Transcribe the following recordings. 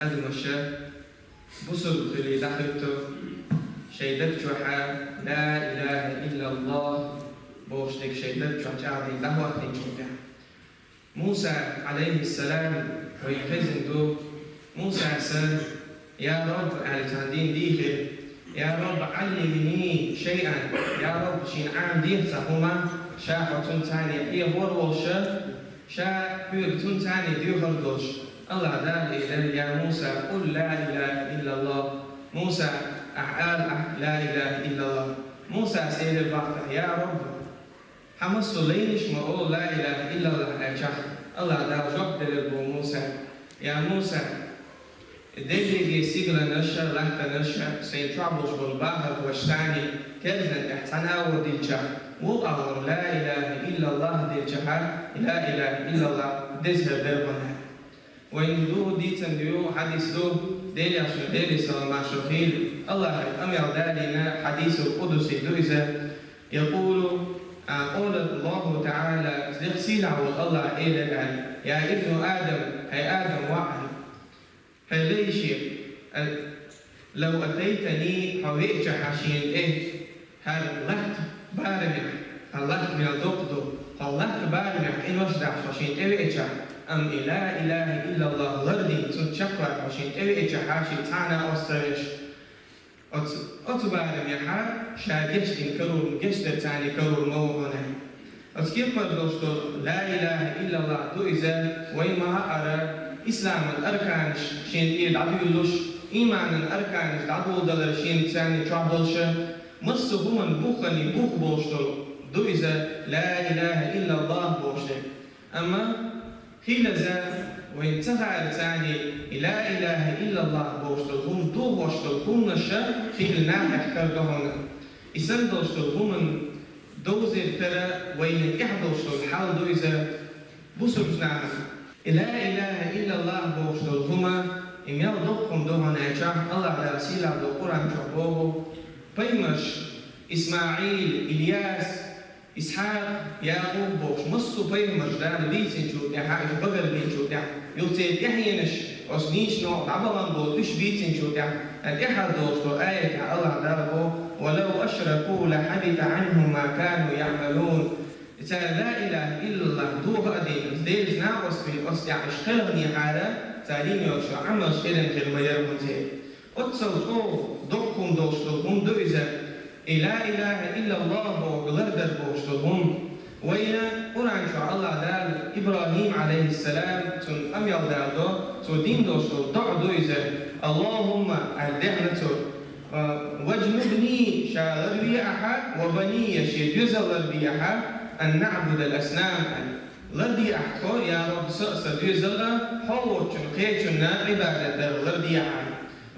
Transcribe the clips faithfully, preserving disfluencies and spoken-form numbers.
Адамаша бусург хили дахуьйту шайн даг чохьа «Ла илаха иллаллах» бохуш дерг шайн даг чохь чӀагӀдина дӀахӀоттийначул тӀехьа. Муса, Ӏалайхиссалам, вайна хезна ду. Мусас, «Я Рабб», аьлла, цхьана дийнахь дийхира: «Я Рабб, Ӏаллимни шайъан». «Я Рабб, шена Ӏамадехьа цхьа хӀума», ша хьо цунна цхьана хьехор волуш, ша хьоьга цунна цхьана доьхур долуш. АллахӀ Дала элира: «Я Муса, къул ла илаха иллаллах». Муса, ахьа ала ахьа: «Ла илаха иллаллах». Мусас элира бахьанехь: «Я Рабб, хьан массо а лайнаш ма олу ла илаха иллаллах», аьлчахь, АллахӀ Дала жоп делира боху Мусас: «Я Муса, дерриге сигаланаш а, латтанаш а, сайн чохь болуш болу бахархоша санна, керзан тӀехь цхьана агӀор диллича, вукху агӀор ла илаха иллаллах диллича, ла илаха иллаллах деза хир дара хьуна». Вайна ду, дийцина ю, хьадис ду, Делан Элчано, Делера салам-маршо хуьлда, АллахӀан къамел далийна, хьадисул къудси ду иза. Якъулу, а, къала АллахӀу ТаӀала, Сийлахь волу АллахӀа элира аьлла: «Я ибну Адам, хӀай Адам воӀ», аьлла, хӀай лайш, а, «лав атайтани», хьо веачахьа шена тӀе, хӀара латта барамехь, хьан латта мел доккха ду, хьо латта барамехь къинош дахьаш хьо шена тӀе веачахь, амма и ла илаха иллаллах лардина, цунна чекхваьлла хьо шена тӀе веачахьа, шена цхьа а накъост ца веш, оцу, оцу барамехьа ша гечдина карор, гечдар царна карор ма ву хьуна. Оцу кепара долуш долу ла илаха иллаллах ду иза, вайн ма-хаъара, исламан арканаш шена тӀера дӀадуьйлуш, ийманан арканаш дӀадоладалар шена царна чохь долуша, массо а хӀуманна буххана бух болуш долу ду иза, ла илаха иллаллах бохуш дерг. Амма хилаза, вайн ца хаьара царна и ла илаха иллаллах бохуш долу хӀума дохош долу хӀуманаша хилла нахах кара до хьуна. И санна долуш долу хӀуманна довзар тера вайна тӀехь долуш долу хьал ду иза бусург нахана. И ла илаха иллаллах бохуш долу хӀума, и мел доккха хӀума ду хьуна аьлчахь, АллахӀ Дала сийлахь долу Къуръан чохь боху: пайхамарш, ИсмаӀил, Ильяс, Исхьакъ, Якъуб бохуш, массо а пайхамарш Дала бийцинчул тӀаьхьа, уьш багарбинчул тӀаьхьа, юха церан тӀаьхьенаш, оцу нийсачу новкъа дӀабахана болу уьш бийцинчул тӀаьхьа, тӀаьхьа долуш долу аятехь АллахӀ Дала боху: «Ва лав ашраку ла хьабита Ӏанхум ма кану яӀмалун». Цара ла илаха иллаллах доха а дина, Делаца накъост бина оцу тӀехь уьш кхелхинехьара, цара йина йолуш йолу Ӏамалш эрна хир ма яра хӀунда. Оццул чӀогӀа доккха хӀума долуш долу хӀума ду иза, и ла илаха иллаллах бохург лардар бохуш долу хӀума. Вайна Къуръан чохь АллахӀ Дала ИбрахӀим, Ӏалайхиссалам, цунна къамел даладо, цо дина долуш долу доӀа ду иза: «АллахӀумма», аьлла, дехна цо, а, «важнубни», ша ларве ахьа, «ва бания», шен доьзал ларбе ахьа, «ан наӀбудал аснам», аьлла. Ларде ахьа тхо, я Рабби, со а, сан доьзал а, хьо воцчунна кхечунна Ӏибадат дар ларде ахьа.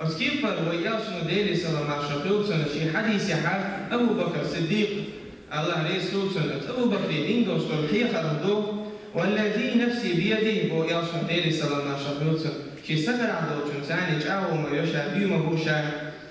Оцу кепара вай Элчано, Делера салам-маршо хуьлда цунна, шен хьадисехьа, Абу Бакр Сиддикъ, АллахӀ реза хуьлда цунна, оцу Абу Бакре дина долуш долу хьехарх ду: «Валлази нафси биядихи», боху Элчано, Делера салам-маршо хуьлда цунна, шен са карахь долчун царна чӀагӀо ма йо ша, дуьйма бу ша.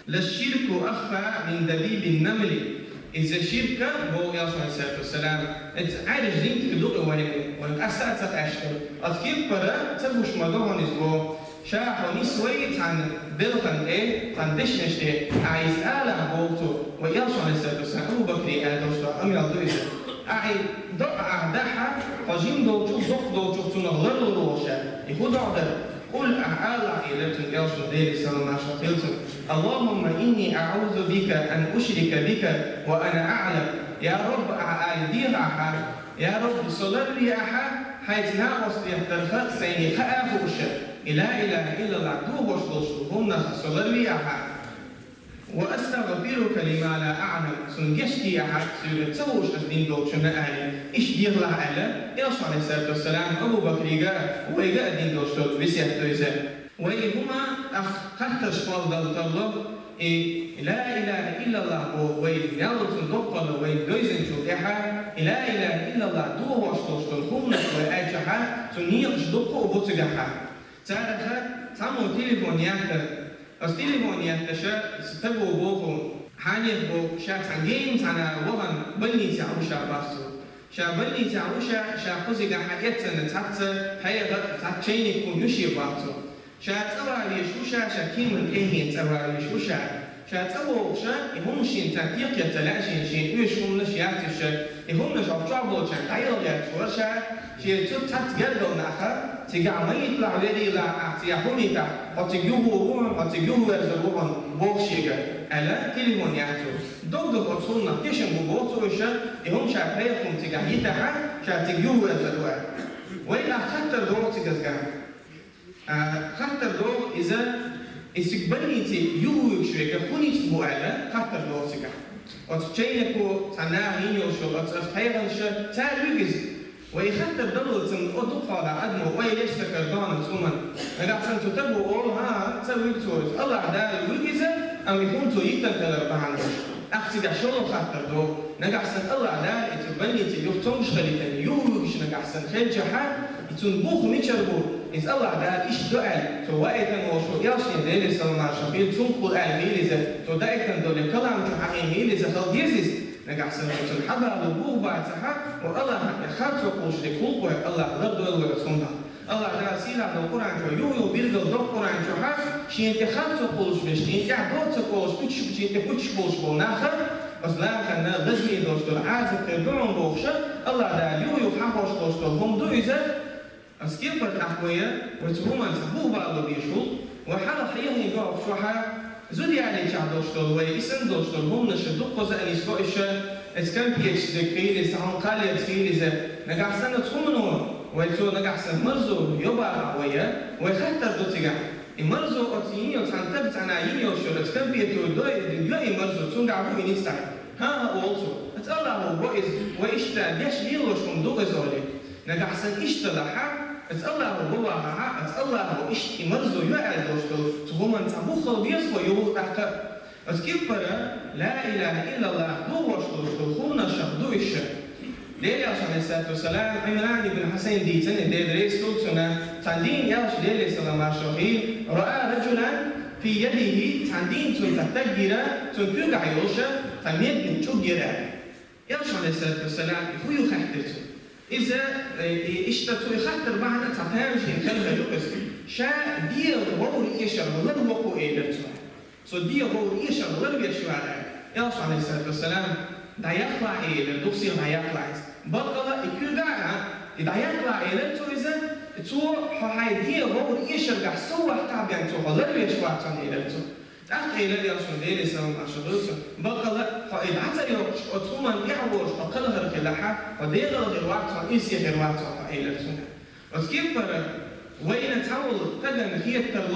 «Лашширку ахфа мин дабибин намли». Иза ширк, боху Элчано, Ӏалайхиссалату вассалам, иза Ӏаьржа зинтик ду кху вайна, вайна къаста а ца къаьстина. Оцу кепара ца гуш ма ду хьуна иза боху. Ша хьо нисвай цхьана белхан тӀе, цхьана дешнаш тӀе, ахьа иза алахь боху цо, вай Элчано, Ӏалайхиссалату вассалам, Абу Бакре аьлла долуш долу къамел ду иза. Ахьа и доӀа ахьа дахьа, хьо жима долчух, доккха долчух цунах ларлур волуш, и хӀун доӀа дара? «Къул», ахьа алахь, элира цунна Элчано, Делера салам-маршо хуьлда цунна: «АллахӀумма инни аӀузу бика ан ушрика бика ва ана аӀлам». Я Рабби, ахьа ала деха ахьа, я Рабби, со ларве ахьа, хьайца накъост бехдарх сайна хаа а хууша, и ла илаха иллаллах дохош долуш долу хӀуманах со ларве ахьа. «Ва астагъфирука лима ла аӀлам», сунна гечде ахьа, соьга ца хууш аса дина долчунна, аьлла, иштта дехалахь аьлла, Элчано, Ӏалайхиссалату вассалам, Абу Бакрига а, вайга а дина долуш долу весет ду иза. Вай и хӀума ах хаттарш кхолладала тарло, и ла илаха иллаллах боху вай мел долчун доккхалла вай дойзинчул тӀаьхьа, и ла илаха иллаллах дохош долуш долу хӀуманаш вай аьлчахьа, цу некъаш дуккха а бу цигахьа. Цараха цхьаммо телефон яьттара. Аса телефон яьтташа, ца боху, хьанех боху, ша цхьана генна цхьана вахана больницехь ву ша боху цо. Ша больницехь ву ша, ша кхузигахьа эццана цхьацца хьеха, цхьацца чайник хӀума ю шен боху цо. Ша цӀа ван везаш ву ша, ша кеман тӀехьенна цӀа ван везаш ву ша. Ша цӀа вогӀуш, и хӀуманаш шийна цхьа текхарца лаьа шийна, шийна оьшуш хӀуманаш яц уж, и хӀуманаш хьо чӀоагӀболчарна дӀайолхаеш вар ша, шен цу цхьацца гергара наха, цигахь ма йитталахь, верийлахь, ахь цигахь хӀума йитахь, хьо цига юхавур ву хьуна, хьо цига юхаверзар ву хьуна, боху шега, аьлла, телефон яц цо. Доггах оцу хӀуманах тешна бу боху цо уьш, и хӀума ша пайхамар цигахь йитахь, ша цига юхаверзар ву аьлла. Вай нах хаттар доху цига иза. А, хаттар доху иза, и цига больнице юхавуьгуш верг хӀун ницкъ бу аьлла, хаттар доху цигахь. Оцу чайнико цхьа наха йина йолуш йолу оцу, оцу хьехамаша цара вуьгу иза. Вай и хаттар даллалц цунна о дукха хьолахь адамо ойла еш ца карадо хьуна цу хӀуманна. Нагахь санна цу стага олу, хӀан-хӀа, ца вуьгу цо иза. АллахӀ Дала вуьгу иза, амма и хӀума цо йиттина хилар бахьана долуш. Ахь цигахь шолгӀа хаттар доху. Нагахь санна АллахӀ Дала и цу больнице юха цомгуш хилийтина, юхавуьгуш нагахь санна хилчахьа, и цунна бух мичара бу, иза АллахӀ Дала иштта до аьлла, цо ваийтина волуш ву элчане, Делера салам-маршалла хуьлда цунна, кхул аьлла хилла иза, цо даийтина долу калам чу хьахийна хилла иза хила деза иза. Нагахь санна цунна хьабало бух бацахьа, хӀо АллахӀан тӀе харцо кхуллуш дерг хӀуллакх вай, АллахӀ лардойла вай оцу хӀуманах. АллахӀ Дала сийлахь долу Къуръан чохь юха-юха билгал до Къуръан чохь, шена тӀе харцо кхуллуш берш, шена тӀехь доцург кхуллуш, кхучуш, шена тӀе кхучуш болуш болу нах, оцу нахана лазаме долуш долу Ӏазап хир ду хьуна бохуш, АллахӀ Дала юха-юха хьахош долуш долу хӀума ду иза. Оцу кепара тӀаккха вай, вай цу хӀуманца бух бало бийш ву, вай хьалха хьехийна дохуш вахьа, зуда ялийчахь долуш долу вай, и санна долуш долу хӀуманаш дуккхаза а нисло иша, эцу кампеташ дерг хилла иза, хьуна кхалерца хилла иза. Нагахь санна оцу хӀумано вай цо нагахь санна марзо йо бахахь вай, вай хаттар до цигахь. И марзо оцу йина йолу цхьана стага цхьана йина йолуш йолу оцу кампето дой, йо и марзо, цуьнгахь бу и ницкъ. ХӀан-хӀа, олу цо. Оцу АллахӀо бо иза, вай иштта деш лелош хӀума ду иза олий. Нагахь санна иштта далахьа, оцу АллахӀо бо вахахьа, оцу АллахӀо иштта и марзо йо аьлла долуш долу, цу хӀуманца бух хила беза вай юха тӀаккха. Оцу кепара, ла илаха иллаллах, дохош долуш долу хӀуманашах ду иша. Делан Элчано, Ӏалайхиссалату вассалам, Ӏимран ибн Хьусайн дийцина, Дела реза хуьлда цунна, цхьана дийнахь аьлча, Делан салам-маршалла хуьлда, раъа раджулан фи ядихи, цхьана дийнахь цуьнан цхьа стаг гира, цуьнан куьйгахь йолуш цхьа меданиг чӀуг гира аьлла. Элчано, Ӏалайхиссалату вассалам, и хӀун ю хаьттира цо. Иза, э, и, иштта цо и хаттар бахьана цхьа тамашийна хелхар ю иза. Ша дегӀан гӀовгӀа эшар ларвокху элира цо. Со дегӀан гӀовгӀа эшар ларвеш вара. Элчано, Ӏалайхиссалату вассалам, дӀаяккхалахь элира, дукха сиха дӀаяккхалахь иза. Баккъала и куьйгахь а, и дӀаяккхалахь элира цо иза, цо хьо хьайн дегӀан гӀовгӀа эшаргахь соввахьтахь бен цо хьо ларвеш вац хьуна элира цо. ТӀаккха элира Элчано, Делан салам-маршалла хуьлда цунна, баккъала хьо и дӀа ца йоккхуш, оцу хӀуманна тӀехь а волуш хьо кхалхар хир вац хьо, хьо дегӀал хир вац хьо, ирсе хир вац хьо, хьо элира цуьнга. Оцу кепара вайна цхьаволу стагана хетарх,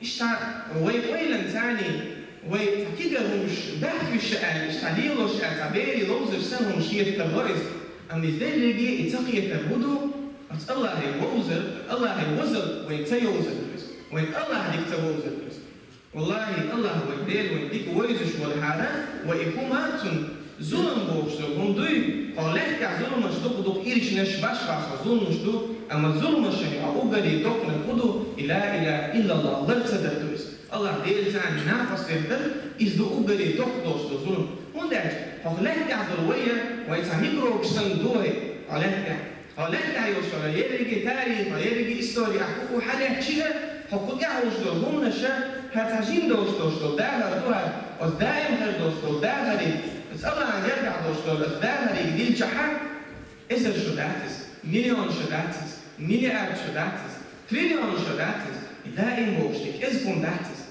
иштта вай ойланца цхьаьна, вай цхьа кегий хӀумаш дахьа уьш аьлла, иштта лелош аьлла, цхьа берийн ловзарш санна хӀумаш хетарх иза. Амма иза дерриге и ца хетар хӀун ду? Оцу АллахӀе вовзар, АллахӀе вазар вайна ца йовзар ду иза. Вайна АллахӀ дика ца вовзар ду иза. Валлахи, АллахӀ вай Дела вайна дика вевзаш волахьара, вай и хӀума цунна зулам бохуш долу хӀума дуй, хьо лаьттахь зуламаш дукха-дукха ирчнаш баш бахьа зуламаш ду, амма зуламашна хьо уггаре доккханиг хӀун ду, и ла илаха иллаллах лар ца дар ду иза. АллахӀ Дела царна накъост дехтар, иза ду уггаре доккха долуш долу зулам. ХӀунда аьлча хьо лаьттахь долу вай, вай цхьа микробаш санна ду вай, хьо лаьттахь. Хьо лаьттахь йолуш йолу ерриге тарих, хьо ерриге истори ахь хӀуъу хьалаьцча а, хьо кху тӀехь хууш долу хӀуманаш, хӀара цхьа жин долуш долуш долу дахар ду хӀара, оцу даим хир долуш долу дахариг, оцу АллахӀан гергахь долуш долу оцу дахариг дилчахьа, эзар шо дац иза, миллион шо дац иза, миллиард шо дац иза, триллион шо дац иза, и даим бохуш дерг кӀезиг хӀума дац иза.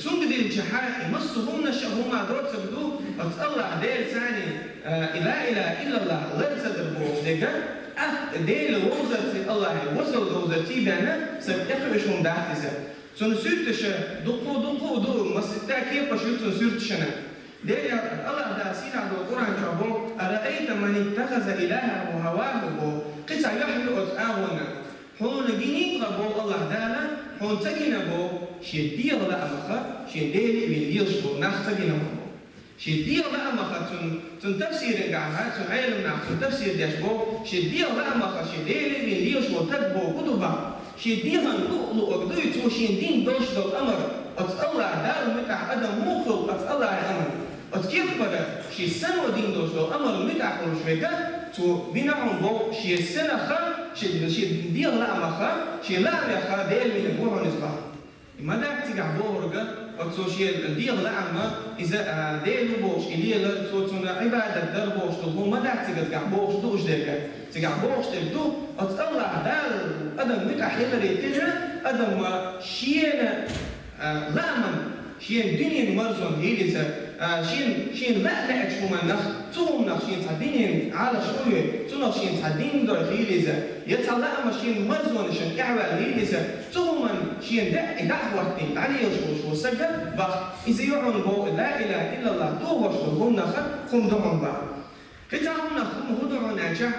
Цуьнга дилчахьа, и массо а хӀуманаш а хӀума доцург ду, оцу АллахӀ Дела царна, э, и ла илаха иллаллах лар ца дар бохуш дерг, а, Дела вовзарций, АллахӀе вазал довзарций бен, сан тӀекхуьуш хӀума дац иза. Цуьнан суьрташ дуккха-дуккха ду, масийтта кепаш ю цуьнан суьрташна. Дела, АллахӀ Дала сийлахь долу Къуръан чохь боху: «Араайта ман иттахаза илахаху хаваху», боху. Кхин цхьа юьхь ю оцу агӀонна. Хьуна гиний тхан боху АллахӀ Дала, хьуна ца гина боху, шен дегӀан лаамах шен Дела вина лелаш болу нах ца гина хьуна боху. Шен дегӀан лаамах цуьнан, цуьнан тафсиран гӀахьа, цуьнан Ӏеламнаха цуьнан тафсир деш боху, шен дегӀан лаамах шен Дела вина лелаш волу стаг боху хӀун ду боху. Шен дегӀан луъ-луъург дуй цо шена дина долуш долу амар, оцу АллахӀ Далла муьтӀахь адам муха хуьлу оцу АллахӀан амарна. Оцу кепара шен сино дина долуш долу амарна муьтӀахь хуьлуш верг, цо вина хьуна боху шен синах Шен, шен дегӀан лаамах, шен лаамех Дела вийнарг ва хьуна иза бах. И ма дац цигахь бохург, оцо шен дегӀан лаам, иза, а, Дела ву бохуш и лелар, цо цунна Ӏибадат дар бохуш долу хӀума ма дац цигахь бохуш ду уьш дерг. Цигахь бохуш дерг ду, оцу АллахӀ Дала адам муьтӀахь хиларе терра, адам шена, а, лааман, шен дуьненан марзонан хила иза, а, шен, шен лаа лаьачу хӀуманах, цу хӀуманах шен цхьа дуьненан Ӏалаш хуьлу, цунах шен цхьа дин дой хила иза, я цхьа лааман шен марзонашна тӀаьхьаваьлла хила иза, цу хӀуманна шен даьӀа и дӀа а хӀоттийна, дӀалелаш волуш волу сага бах. Иза ю хьуна боху ла илаха иллаллахӀ дохош долу хӀуманах хӀума ду хьуна бах. Кхин цхьа хӀуманах хӀума хӀун ду хьуна аьлча,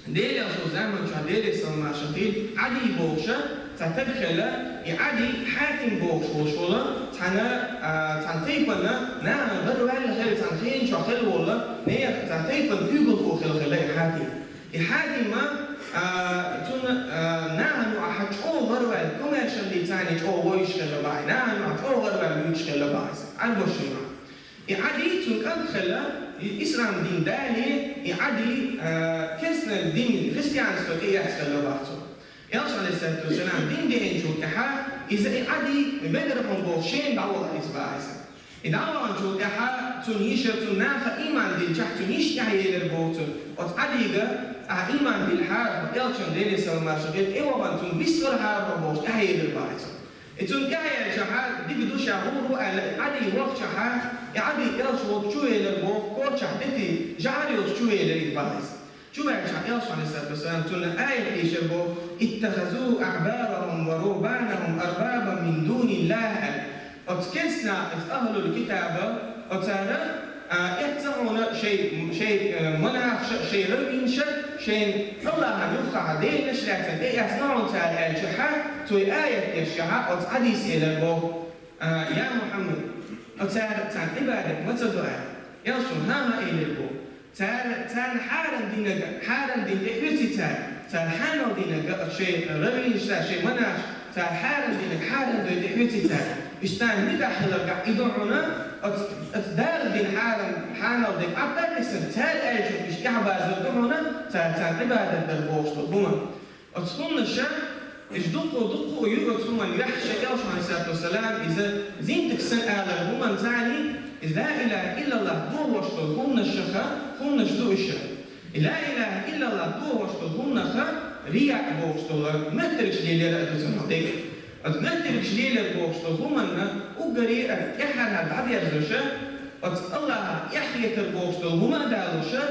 Делан шун заманчохь Деле салам-маршалла хуьлда, Ӏади бохуша цхьа таг хилла, и Ӏади Хьатим бохуш волуш волу, цхьана, а, цхьана тайпана нахана гӀараваьлла хилла, цхьана хенан чохь хилла волу, нехан цхьана тайпана куьйгалхо хилла хилла и Хьатим. И Хьатима, а, цунна, а, нахана юкъахь чӀогӀа гӀараваьлла, комаьршаллица царна чӀогӀа вовзаш хилла бах, нахана юкъахь чӀогӀа гӀараваьлла вуьйцуш хилла бах иза, Ӏарбошна юкъахь. И Ӏади цуьнан кӀант хилла, и ислам дин дале, и Ӏади, а, керстанан дин, христианство тӀеэцна хилла бах цо. Элчано, Ӏалайхиссалату вассалам, дин деанчул тӀаьхьа иза и Ӏади вегара хьуна боху шена дӀавахара иза бах иза. И дӀаваханчул тӀаьхьа цуьнан йиша, цуьнан наха ийман диллича, цуьнан йиша тӀаьхьаелира боху цунна. Оцу Ӏадига, ахьа ийман диллинехьара, Элчан, Деле салам-маршалла хуьлда, тӀевахана цунна вист валахьара бохуш тӀаьхьаелира бах иза. И цунна тӀаьхьаелчахьа, дика ду ша, гӀур ву аьлла, и Ӏади вахчахьа, и Ӏади Элча вахча чувелира боху, корчахь дети, жӀар йолуш чувелира иза бах иза. Чуваьлчахьа Элча, Ӏалайхиссалату вассалам, цунна аят дийшира боху: «اتخذوا أحبارهم ورهبانهم أربابا من دون الله», аьлла. Оцу керстанаха, иза ахьлул китаба, оцара, а, эцна хьуна шайн, шайн, э, монахаша, шайн раввинаша, шайн АллахӀана юххехь деланаш лаьцна тӀеэцна хьуна цара аьлчахьа, цо и аят дешчахьа, оцу Ӏадис элира боху: «А, я Мухьаммад, оцара царна Ӏибадат ма ца до», аьлла. Элчано: «ХӀан-хӀа», элира боху. Цара, царна хьарам динарг хьарам дина тӀе хьоьций цара? Цара хьанал динарг, оцу шайн раввинашца, шайн монахаша, цара хьарам динарг хьарам дой тӀе хьоьций цара? Уьш царна муьтӀахь хиларгахь и ду хьуна, оцу, оцу Дала дина хьарам, хьанал дерг Ӏад дац, цара аьллачух уьш тӀаьхьабазар ду хьуна, цара царна Ӏибадат дар бохуш долу хӀума. Оцу хӀуманаша, иза дуккха, дуккха а ю оцу хӀуманна ваьхьа ша, Элчано, Ӏалайхиссалату вассалам, иза зинтак санна алар хӀуманца, иза ла илаха иллаллахӀ дохош долу хӀуманашаха, хӀуманаш ду иша. И ла илаха иллаллахӀ дохош долу хӀуманаха рияъ бохуш долу моьттаргаш лелар а ду цунах дерг. Оцу моьттаргаш лелар бохуш долу хӀуманна уггаре а тӀаьххьара дӀадерзоша, оцу АллахӀах эхь хетар бохуш долу хӀума а далоша,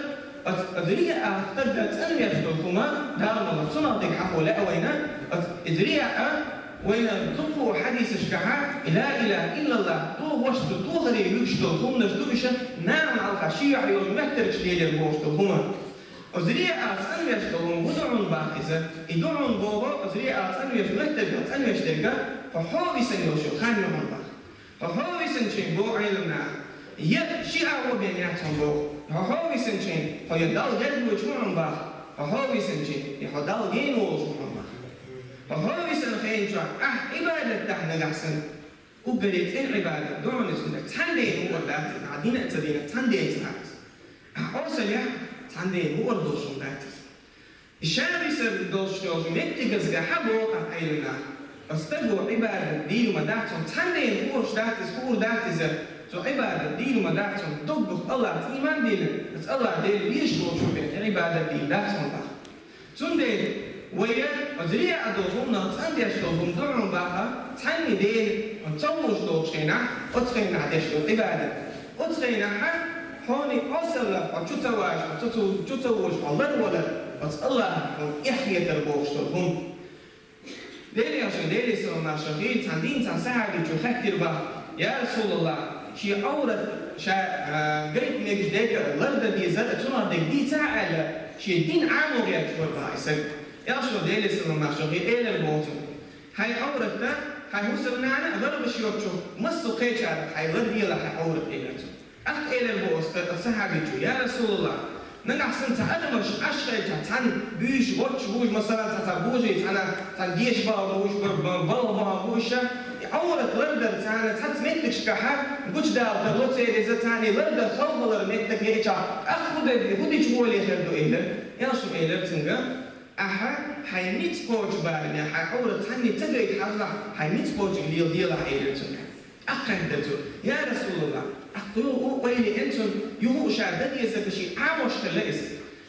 оцу, оцу рияъах стаг цӀанвеш долу хӀума Дала ма ло, цунах дерг хьахо лаьа вайна, оцу, иза рияъ а вайна дуккха а хьадисашкахьа, и ла илаха иллаллахӀ дохош, цу духаре вуьгуш долу хӀуманаш ду иша, нахана хьалха шен юьхь йолу моьттаргаш лелар бохуш долу хӀума. Оцу рияъах цӀанвеш долу хӀума хӀун ду хьуна бах иза? И ду хьуна боху, оцу рияъах цӀанвеш, моьттаргах цӀанвеш дерг, хьо хьо висина йолуш йолу хан ю хьуна бах. Хьо хьо висинчийн боху Ӏеламнаха, я ши агӀо бен яц хьуна боху. Хьо хьо висинчийн, хьо я Далла герга вуьйцуш ву хьуна бах. Хьо хьо висинчийн, я хьо Далла гена волуш ву хьуна бах. Хьо хьо висина хенчохь ахь Ӏибадат дахь нагахь санна, уггаре цӀена Ӏибадат ду хьуна иза, цхьана дена хӀуъар дац иза, ахь дина а ца дина, цхьана дена ца хаьа иза. Ахь Ӏосалехь, цхьана дена хӀуъар долуш хӀума дац иза. И ша висар долуш йолчу меттигазга хьан боху ахь Ӏеламнаха? Оцу стаго Ӏибадат дийр ма дац хьуна, цхьана дена хууш дац иза, хуур дац иза, цо Ӏибадат дийр ма дац хьуна, доггах АллахӀца ийман дина, оцу АллахӀ Дела везаш волчу бен Ӏибадат дийр дац хьуна бах. Цундела вай оцу рияъ долу хӀуманах цӀандеш долу хӀума ду хьуна баха, цхьанне Дела, хьуна ца хууш долчу хенахь, оцу хенахь деш долу Ӏибадат. Оцу хенахьа хьуна Ӏосалла, хьо чу ца ваша, хьо ца цу-, чу ца волуш, хьо ларвалар, оцу АллахӀа хьуна эхь хетар бохуш долу хӀума. Делан Элчано, Деле салам-маршалла хуьлда, цхьана дийнахь цхьана сахьабичо хаьттира баха: «Я РасулаллахӀ, шен Ӏоврат ша, а, гайта мегаш дерг а, лардан дезар а, цунах дерг дийцахьа», аьлла, шен дин Ӏамо гӀерташ вара баха и саг. Элчано, Деле салам-маршалла хуьлда, элира боху цунна: «Хьайн Ӏоврат а, хьайн хӀусамнана а гӀарбаш йоцчух массо а кхечарах хьайн ларделахь хьайн Ӏоврат», элира цо. ТӀаккха элира боху оцу сахьабичо: «Я РасулаллахӀ, нагахь санна цхьа адамаш Ӏаш хилча, цхьана буьйш, воцуш буьйш, масала, цхьа, цхьа божий, цхьана, цхьана деша бахьа буьйш, ба-, ба-, балха бахьа буьйш, и Ӏоврат лардар царна цхьацца меттигашкахьа гучудала тарло церан иза, царна и лардар халхалара меттиг хилча, тӀаккха хӀун де-, хӀун дича гӀоле хир ду?» элира. Элчано элира цуьнга: Ахьа хьайн ницкъ кхочу бараме, хьайн Ӏоврат цхьанне ца гайта хьажалахь, хьайн ницкъ кхочург леладелахь, элира цунга. ТӀаккха хаьттира цо: «Я Расулаллах, тӀаккха юха а ойла йиъна цунна, юха а ша дан дезарг шийна Ӏамош хилла иза».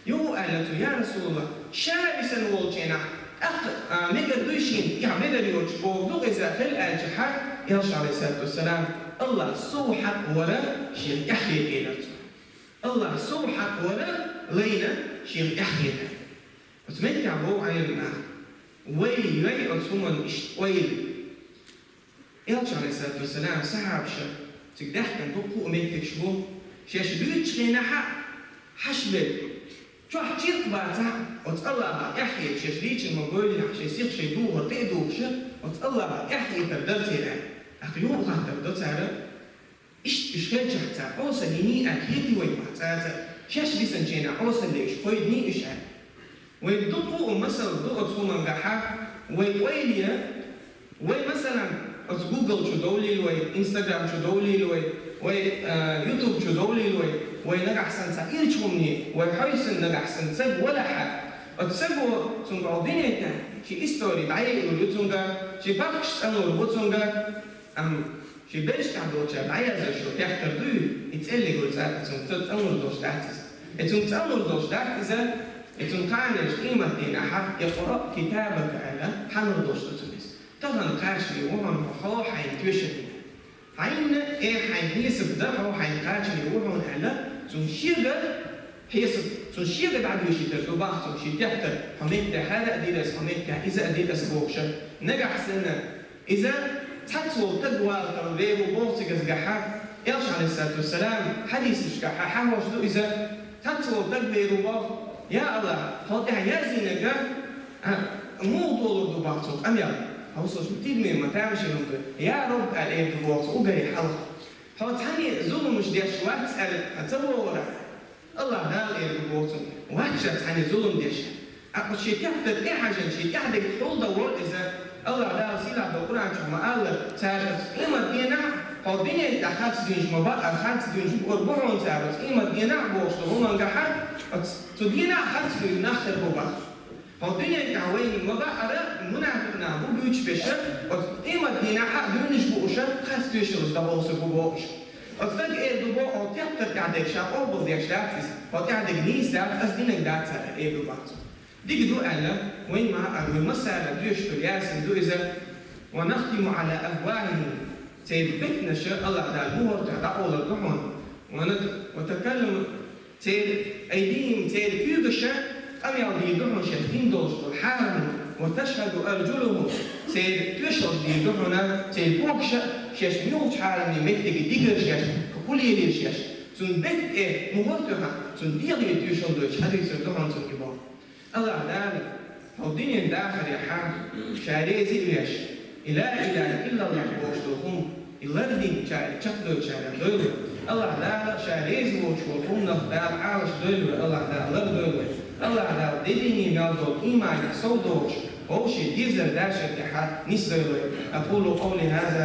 Юха а аьлла цо: «Я Расулаллах, ша висина волчу хенахь, тӀаккха, а, мегар дуй шена, тӀехь мегар йоцуш бохург ду иза хила», аьлчахьа, Элчано, Ӏалайхиссалату вассалам: «АллахӀ сов хьакъ вара шех тӀаьхьахета», элира цо. «АллахӀ сов хьакъ вара лайна шех тӀаьхьахета». Оцу меттехь боху Ӏеламнаха: «Вай йой оцу хӀуманна иштта ойла». Элча, Ӏалайхиссалату вассалам, сахьабаша, цига даьхкина дуккха а меттигаш бу, шаьш буьйцучу хенахь а хьаьшбелла, чохь чиркх бацахь а, оцу АллахӀах тӀаьхьахета, шаьш дийцина ма-гойлинехь, шайн сих шайн духар тӀе а духуш, оцу АллахӀах тӀаьхьахетар дара церан. ТӀаккха юха а хаттар до цара: «Иштта уьш хилчахь, цара Ӏосан йиний аьлла хетий вайна боху цкъа а? Шаьш дисинчу хенахь Ӏосан ле уьш, кхойдиний уьш?» аьлла. Вайн дуккха а масал ду оцу хӀумангахьа, вай ойла е, вай, масалан, оцу Google чу довлийла вай, Instagram чу довлийла вай, вай, а, YouTube чу довлийла вай, вай нагахь санна цхьа ирча хӀумане, вай хьовсийна нагахь санна цхьа валахь, оцу стага, цуьнга хьо динехь шен истори дӀаяйалур ю цуьнга, шен бахкаш цӀанлур бу цуьнга, амма шен бераш тӀехь долчара дӀаяздеш йолу тептар дуй, и цӀеллиг ву цӀа, и цуьнга цӀанлур долуш дац иза. И цуьнга цӀанлур долуш дац иза, и цуьнан кхана къематдийнахь «Икъраъ китабака» аьлла, хьанур долуш ду цуьнан иза. Тахана кхачаме ву хьуна хьо хьайн тоьшаллина. Хьайна, э, хьайн хьесап дан хьо хьайн кхачаме ву хьуна аьлла, цуьнан шега хьесап, цуьнан шега дӀадоьшуьйтур ду боху цуьнан шен тептар, хьо меттехь хӀара а дира аса, хьо меттехь иза а дира аса бохуш. Нагахь санна иза цхьацца волу стаг валийтар вер ву боху цигахь, Элча, Ӏалайхиссалату вассалам, хьадисашкахь хьахьош ду иза, цхьацца волу стаг вер ву боху: «Я АллахӀ, хьо тӀехь яздинарг, а, муха долур ду боху цуьнан къамел? Хьовсалаш, ма тидаме, ма тамашийна хӀума ду. Я Рабб», аьлла эр ду боху цо уггаре хьалха. «Хьо цхьанне а зуламаш деш вац аьлла ца бохурахь, АллахӀ Дала эр ду боху цунна, вац ша цхьанне зулам деш». ТӀаккха шен тептар тӀе а хьаьжна, шен тӀаьхьадерг хьулдан волу иза. АллахӀ Дала сийлахь долу Къуръан чохь ма-аллара: «Цара оцу къематдийнахь, хьо динехь тӀехь харц дуьйцуш ма-баъара, харц дуьйцуш буур бу хьуна цара оцу къематдийнахь», бохуш долу хӀумангахьа, оцу, цу дийнахь харц дуьйцуш нах хир бу боху. Хьо динехь тӀехь вайна ма-баъара мунафикъ нах бу буьйцуш берш, оцу къематдийнахь а дуьйцуш бууш, харц тоьшаллаш дӀахьовсур бу бохуш. Оцу стага эр ду боху: «Хьо тептар тӀехь дерг ша къобалдеш дац иза, хьо тӀехь дерг нийса дац, аса динарг дац цара», эр ду боху цо. Дика ду аьлла, вайн ма-, а, вай массара а доьшуш долу Ясин ду иза: «Ва нахтиму Ӏала афвахӀихим», церан беттанаш АллахӀ Дала мухӀар тоьхна дӀакъовлур ду хьуна. «Ва нат-, ва такалламу», церан айдихӀим, церан куьйгаша къамел дийр ду хьуна шаьш дина долуш долу хьарам, «ва ташхӀаду аржулухум», церан тоьшаллаш дийр ду хьуна, церан когаша шаьш муьлхачу хьарамийн меттиге дигира шаьш, хӀун лелийра шаьш. Цунна беттан мухӀар тоьхна, цунна дегӀе тоьшалла дойтуш хьадуьйцур ду хьуна цунна и боху. АллахӀ Дала хьо динан дахарехь ша реза а веш, и ла илаха иллаллахӀ бохуш долу хӀума, и лардинчарах, чекхдойтучарах дойла вай. АллахӀ Дала ша реза воцуш волу хӀуманах Дала Ӏалашдойла вай, АллахӀ Дала лардойла вай. АллахӀ Дала дедийний мел долу ийманехь совдохуш, вовшийн дезар дашар тӀехь нисдойла вай. أقول قولي هذا